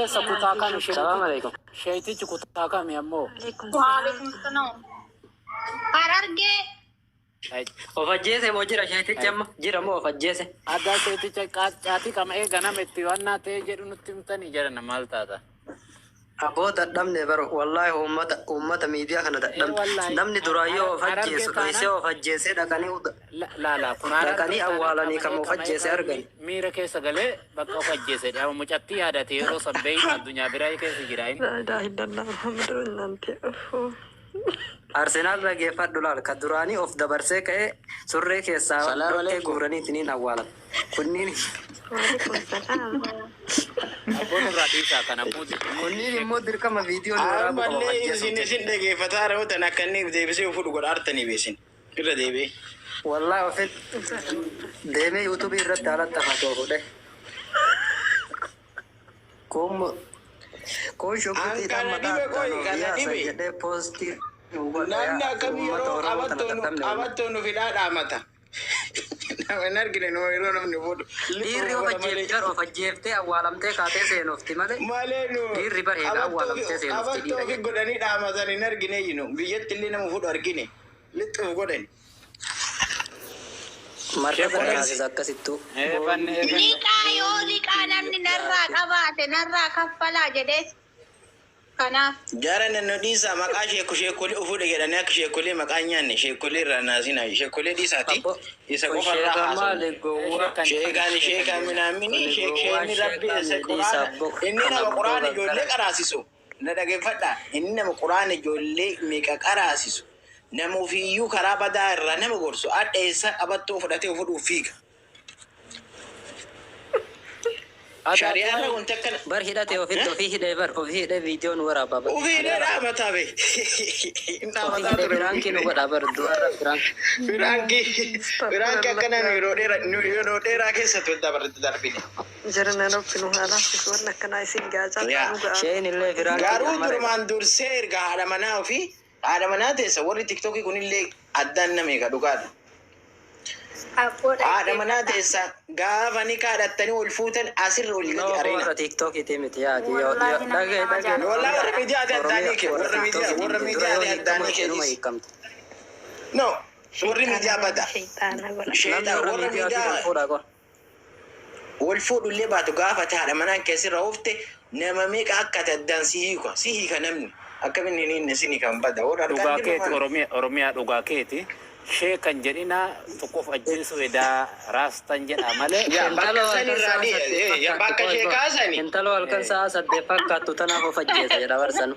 Eessa kutaa kami Salaam sheetichi? alaikum. Sheetichi kutaa kami ammoo? Waalaikum salaam. Harargee. Of ajjeese moo jira sheetichi amma? Jira moo of ajjeese? Addaa sheeticha caatii qama'ee ganama itti wannaa ta'ee jedhu nutti himtanii jedhan maal taata? Aboo dadhabne baro wallaahi uummata miidiyaa kana Ee dadhabne. wallaahi Namni duraayyoo of harargee ajjeesu dhoysee taanaan of ajjeesee dhaqanii laala kun harargee dhaqanii taanaan awwaalanii kam qama'ee of qama'ee ajjeese argan. miira keessa galee bakka of ajjeese dhama mucattii yaadate yeroo san beeytu addunyaa biraa keessa jira inni. La ilaha illallah Muhammadur Rasulullah. Arsenaal dhageeffadhu laal ka duraanii of dabarsee ka'ee surree keessaa Salaam dhoqqee alaikum. guuraniitiin awwaalan. Kunniin Waalaikum salaam. Abboon irraa dhiisaa kana muuzii kunniin immoo dirqama viidiyoo nu waraabuu qaba of Ammallee ajjeesuuf isin jecha. isin dhageeffataa raawwatan akka inni deebisee fuudhu godha artanii beesin. Irra deebi'ee. Wallaahi ofi deemee yuutuubii irratti haalatti hafatoo fuudhe. Kun kun An shukkuxiidhaan kana maqaa dhibe addaan qoy of kana yaasan dhibe. jedhee poostii nu godha Namni yaa akkamii uummata yeroo Oromoo tana dadhabne wallaahi. qabattoon nu fidhaa dhaamata. Nama hin argine nu yeroo namni fuudhu. Dhiirri Lixuu of godha malee. ajjeefte of ajjeeftee awwaalamtee kaatee seenufti malee Malee nu dhiirri bar eega awwaalamtee seenufti qabattoo dhiira fi jedhe. godhanii dhaamatan hin argine yinu. Biyyatti illee nama fuudhu argine. Lixuuf godhani. Marga Sheekonni taasisa akkasittuu. eebanne eebanne Liqaa yoo liqaa namni narraa qabaate narraa kaffalaa jedhee kanaaf. Jaara nannu dhiisaa maqaa sheeku sheekolee ufuudha jedhanii akka sheekolee maqaa hin nyaanne sheekolee irraa naasinaa sheekolee dhiisaati Abbo isa kun qofarraa sheekaa haasa'u. maali gowwaa? sheekan Sheekaan sheekan sheekaan jedhan. minaamini Kun gowwaa sheekni rabbi sheekaa isa ni dhiisa quraana abbo inni kan nama abboo quraana gaggara. ijoollee qaraasisu na dhageeffadha inni nama quraana ijoollee meeqa qaraasisu nama ofiiyyuu karaa badaa irraa nama gorsu adda eessa qabattoo fudhatee fuudhuuf fiiga. Addaa Shari'aan du'aa wanti akkana. Bar hidhate ofitti ofii hidhee bar ofii hidhee viidiyoo nu waraabaa bar. Ofii hidhee dhaamataa be. Ofii Dhaamataa hidhee ture ofii biraankii nu hidhee. godhaa bar du'arra biraankii. Firaanki firaanki Astaghfirullah. akkana nu yeroo dheeraa nu yeroo dheeraa keessatti wanta barreetti darbine. Jara nan rabbinu haa laaffisu wanni akkanaa isin gaajaa Yaa nu ga'a. Sheen illee biraankii garuu amma reeba. durumaan dursee erga haadha manaa ofii haadha manaa teessa warri tiktookii kunillee addaan nama eega dhugaadha. Abboo Haadha manaa dhaggeeffadha. teessa gaafa ni kaadhattanii ol fuutan asirra olii No gadi areena. warra tiktookiiti miti yaati yoo Wallaahi namni dhagee nama dhagee jaalatu Wallaa warra oromiyaa miidiyaa addaanii oromiyaa kee warra warra miidiyaa tiktookiiti warra miti dura miidiyaa yoo hiikkamu addaanii inuma keetis. hiikkamte. No warri miidiyaa Shayxaana bada. shayxaana godha. Namni Sheexaa warra warra miidiyaatiin ol miidiyaa fuudhaa qofa. wal fuudhullee baatu gaafa ta'e haadha manaan keessirra oofte nama meeqa akka ta'e addaan si hiika si hiika namni akkamiin inni inni si kan bada warra dhugaa harkaan keeti dhibba oromiyaa oromiyaa dhugaa keeti sheekan jedhina tokkoof ajjeesu edaa raastan jedha malee. yaa bakka Intaloo san halkan irraa sa'a ni saddeet yaa fakkaattu bakka qoy qoy. sheekaa sani Intaloo halkan sa'a saddeet fakkaattu tanaaf of ajjeesa jedha barsanu.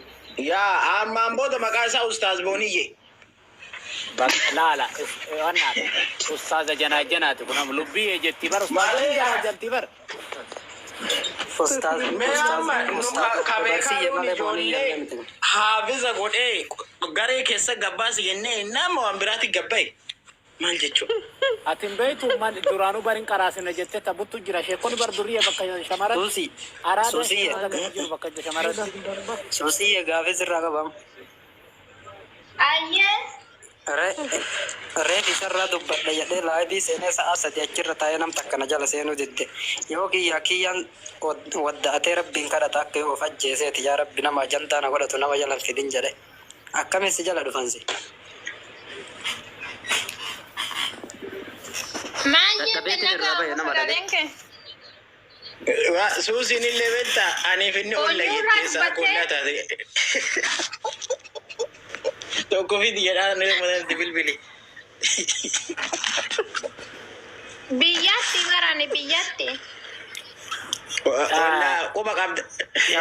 yaa ammaan booda maqaa isaa ustaaz booniyye Laala wannaadha ustaaza janaa janaati kun amma lubbiyyee jetti bar ustaaza malee janaa jalti bar. Ustaaz mee ustaaz amma nu ustaaz ka beekaa barsiiyye nuun malee boonii ijoollee jennee miti. haafiza godhee garee keessa gabbaasi jennee nama waan biraatti gabbaye maal jechuudha. Ati hin beektu man duraanuu barin qaraasina jettee taphuttu jira sheekonni bar duriyya bakka shamaratti Suusii araada suusiyye sheekota gadi jiru bakka shamaratti. suusiyye gaafis irraa qabamu. Ayyee. Reef isarraa dubbadha jedhee laayibii seenee sa'a sadi achirra taa'ee nam takka na jala seenuu didde. Yoo kiyya kiyyaan wadda'atee rabbiin kadhata akka yoo of ajjeeseeti yaa rabbi nama ajandaa na godhatu nama jala hin fidin jedhe. Akkamis si jala dhufansi? Maal jette Dadhabeetiin irraa nagaa bahe amma nama dhage. sagaleen kee? Suusiin illee beektaa aniif inni olla Onyuurraa jettee isaa dubbattee qullaa taate. Tokko fidi jedhaa nu manatti bilbili. biyyatti barane biyyatti. Ollaa quba qabda.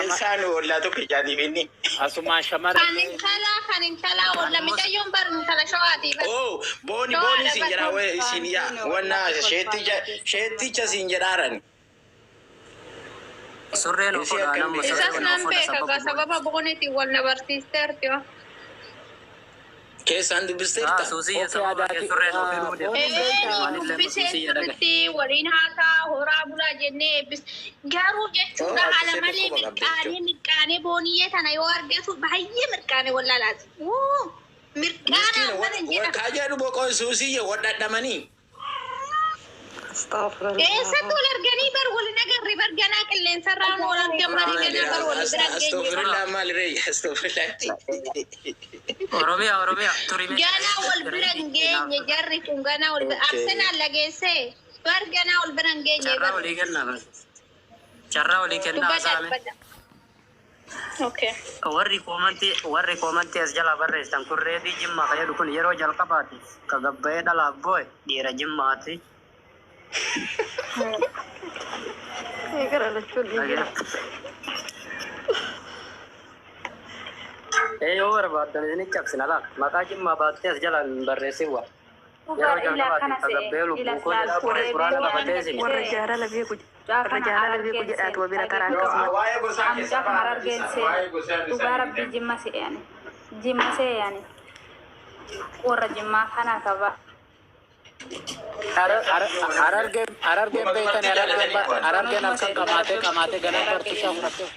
Isaan ollaa tokko ijaatiif inni. Asumaan Kan shamarree intalaa kan intalaa olla Animmoo mucayyoon bar intala shawaatii bar. Oh booni booni Shawaadha siin bar. jedhaa wee siin yaa wannaa sheetticha sheetticha siin jedhaaran. Surreen Isii ofodha akkam nama beektaa? Isas surreen nan ofodha beeka sababa gaa booni. sababa booniitiin wal na barsiisteerti. Keessaan Haa dubbisteerta. suusiyye okay sababa kee adaati surreen ofidhuu booniin deemte. beektaa Ee Anillee dubbisee suusiyye dhagaye. sirriitti waliin haasaa horaa bulaa jennee eebbis. Garuu Oh jechuudha ati haala sirri malee quba qabda mirqaanee jechuudha. mirqaanee booniyyee tana yoo argatu baay'ee mirqaanee wallaalaati. Wuu mirqaanaa Miskiina mana hin jedhamu. kaa jedhu boqoon suusiyye wadhadhamanii. Astaghfirullah. Eessatti wal arganii bar wal hin agarre bar ganaa qilleensarraa wal argan malee ganaa bar wal bira hin geenye. Astofirullah maal ree astofirullah. Oromiyaa Oromiyaa turimee. Ganaa wal bira hin geenye jarri kun ganaa wal bira Arsenaal lageessee bar ganaa wal bira hin geenye Carraa bar. olii kennaa bas. Carraa olii kennaa Dubbadha haasa'ame. dubbadha. Okay. Warri koomantii as jalaa barreessitan kun reedii jimmaa kan jedhu kun yeroo jalqabaatiif ka gabbayee dhalaaf boo'e dhiira jimmaati. Gara lachuun dhiigira. Ee yoo barbaaddan isin cabsina laal maqaa jimmaa baattee as jalaan hin barreessin waa. Yeroo Dhugaa ila akkana jalqabaatiif ka se'e gabbayee ila lubbuu koo jedhaa silaaltu boo'e quraana reebii qabatee isin. Warra jaalala beeku warra jaalala beeku jedhaatu wa bira taraa akkasuma. Waa'ee gosaa Amcaa keessaa kana argeen waa'ee gosaa see dhugaa rabbii jimma se'e ani jimma se'e ani warra jimmaa kana qaba. Harargeen harargeen beektan harargeen harargeen halkan qamaatee qamaatee ganama barsiisaa fudhattee.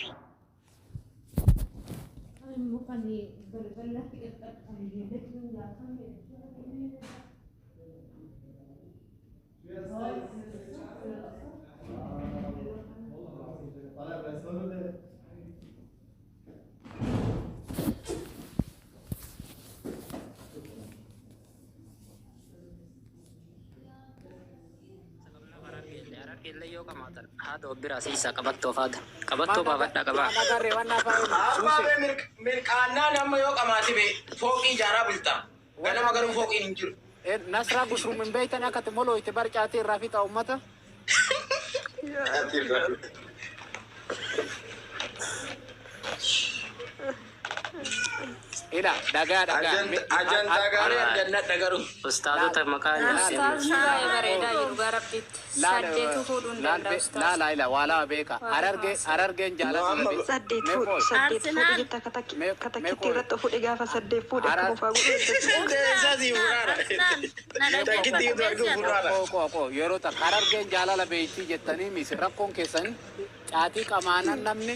Harargeellee yoo qamaatan haadha of biraa siisaa qabattoo faata. Qabattoo baafadhaa qabaa. Waan agarree waan naafaa Amma bee mirqaannaan amma yoo qamaate bee fooqii ijaaraa bulta. Ganama garuu fooqiin hin jiru. Nasraa gusruum hin beektan akka itti molooyte barcaatee irraa fixa uummata. Ila dhagaa dhagaa. Ajantaa gaarii argannadha garuu. Ustaazota maqaa nyaatee. Ustaazni baay'ee bareedaa jiru dhugaa rabbiitti. Saddeetu fuudhuu hin danda'u ustaaz. Laala ila waalaa beeka. Harargee harargeen jaalala. Saddeet fuudhu saddeet fuudhu jetta katakkitti irratti of fuudhe gaafa saddeet fuudhe akkuma faa godhu. Keessaa si furaara. Takkitti utuu arguu furaara. Qoo qoo yeroo takka harargeen jaalala beektii jettanii misi rakkoon keessan caatii qamaanan namni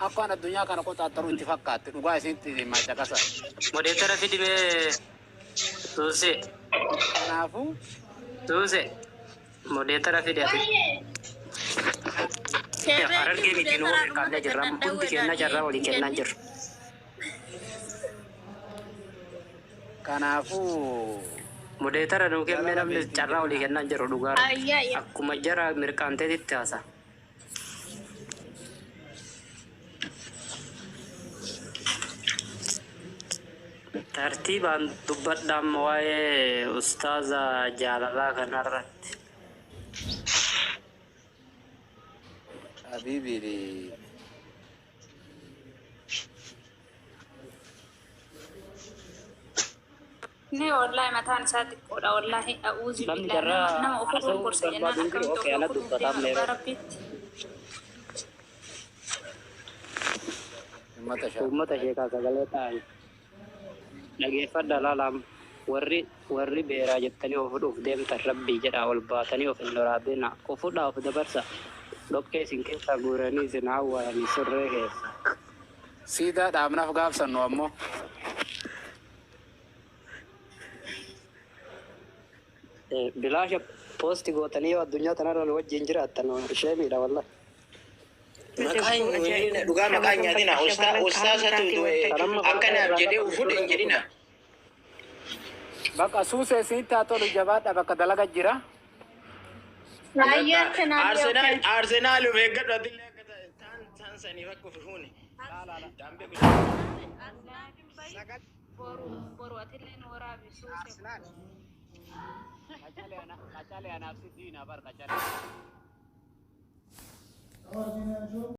akkaan addunyaa kana qoxaaxaru itti fakkaatti dhugaa isinitti himaa caqasa. Modeetara fidimee tuuse Kanaafuu tuuse modeetara fide ati. Harargee miti nu mirqaannee jirra hundi kennaa carraa walii kennaa jirra. Kanaafuu Modeetara nuu kennee namni carraa walii kennaa jiru dhugaa. Ayyaa. Akkuma jara mirqaanteetitti haasa. Tartiibaan dubbadhaan waa'ee ustaaza jaalalaa kanarratti. Habiibi Ni wallahi mataan isaa xiqqoodha wallahi a'uuzu Namni billahi jarraa nama of haasa'uu gurgursa jennaan barbaadu hin jiru. akkamitti Okei, of ana gurguruuf dubbataam deema dhugaa yeroo. rabbiitti. Uummata shaa. Uummata sheekaa sagalee ta'an dhageeffadha laalaam warri beeraa jettanii of fudhuuf deemtan rabbii jedhaa ol baatanii of hin waraabina of fudhaa of dabarsa dhoqqee isin keessaa guuranii isin hawwaayanii sirree keessa. Siidaa dhaabnaaf gaafsannu ammoo. Bilaasha poosti gootanii yoo addunyaa tanarra nu wajjin jiraattan ishee miidha wallahi. Maqaa hin dhugaa maqaa hin nyaatina. Ustaasatu akkanaaf jedhee fuudhe hin jedhina. Bakka suusee isinitti haa tolu jabaadha bakka dalaga jira. Ayyaa Arsenaal. Arsenaal Arsenaal of eeggadhu atillee akka taan taan saniif akka of fuune. Boru boru atillee nu waraabi suuse. Qacalee anaaf si diina bar qacalee.